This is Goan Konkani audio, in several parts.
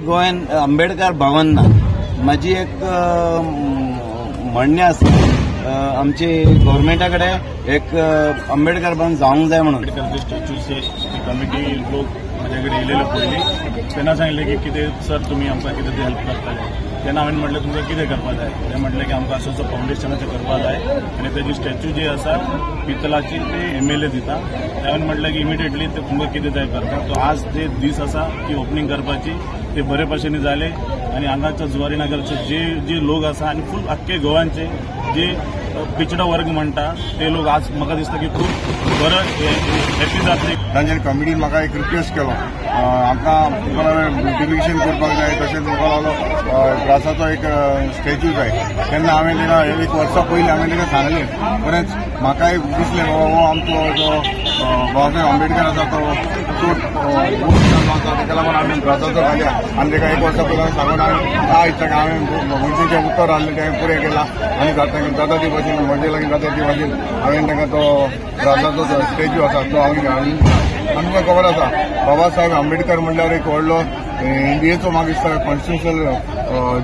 गोंयान आंबेडकर भवन ना. म्हाजी एक म्हणणें आसा आमची गव्हर्मेंटा कडेन एक आंबेडकर भवन जावंक जाय म्हणून. स्टॅच्यूचे कमिटी लोक म्हजे कडेन येयलेले पयलीं तेन्ना सांगलें की कितें सर तुमी आमकां कितें ते हेल्प करतले. तेन्ना हांवें म्हटलें तुमकां कितें करपा जाय. ते म्हटलें की आमकां असो फावंडेशनाचें करपा जाय आनी तेजी स्टॅच्यू जी आसा पितलाची ते एमएलए दिता. हांवें म्हटलें की इमिडिएटली ते तुमकां कितें जाय करता. सो आज जे दीस आसा ती ओपनींग करपाची ते बरे भाशेन जाले आनी हांगाच्या जुवारी नगरचे जे जे लोक आसा आनी फूल आख्खे गोवांचे जे पिछडा वर्ग म्हणटा ते लोक आज म्हाका दिसता की खूब बरो हॅपी जातले. तांच्या कमिटीन म्हाका एक रिक्वेस्ट केलो, आमकां ब्युटिफिकेशन करपाक जाय, तशेंच म्हाका लागलो ग्रासाचो एक स्टॅच्यू जाय. तेन्ना हांवें ताका एक वर्सा पयलीं हांवें ताका सांगलें, बरेंच म्हाकाय दिसलें बाबा हो आमचो जो बाबासाहेब आंबेडकर आसा तो चड आसा, ताका लागून आमी ग्रासाचो घालया. आनी ताका एक वर्सा पयलीं सांगून हांवें आयज ताका हांवें मनशाचें उत्तर आहलें तें पुरें केलां आनी जाता ती भाशेन म्हजे लागीं जाता ती भाशेन हांवें ताका तो ग्रासाचो स्टॅच्यू आसा तो हांवें घालून. आमकां खबर आसा बाबासाहेब आंबेडकर म्हणल्यार एक व्हडलो इंडियेचो म्हाका दिसता कॉन्स्टिट्युशनल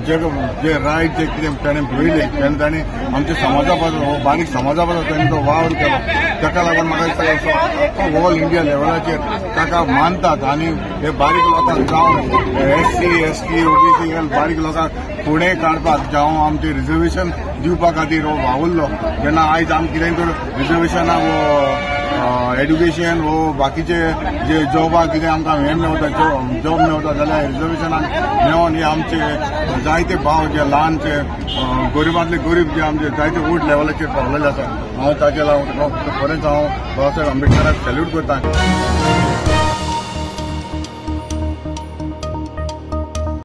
जे जे रायट जे कितें ताणें पळयले तेन्ना ताणें आमच्या समाजा पासून हो बारीक समाजा पासून ताणें तो वावर केलो. ताका लागून म्हाका दिसता ऑल इंडिया लेवलाचेर ताका मानतात आनी हे बारीक लोकांक जावं एससी एसटी ओबीसी हे बारीक लोकांक फुडें काडपाक जावं आमचें रिजर्वेशन दिवपा खातीर हो वावुरलो. जेन्ना आयज आमी कितेंय तर रिजर्वेशनाक एड्युकेशन वो बाकीचे जे जॉबाक कितें आमकां हें मेवता जॉब मेवता जाल्यार रिजर्वेशनाक मेळोन हे आमचे जायते भाव जे ल्हानचे गरिबांतले गरीब जे आमचे जायते उट लेवलाचेर पावलेले आसा. हांव ताजे लागून खरेंच हांव बाबासाहेब आंबेडकराक सॅल्यूट करता.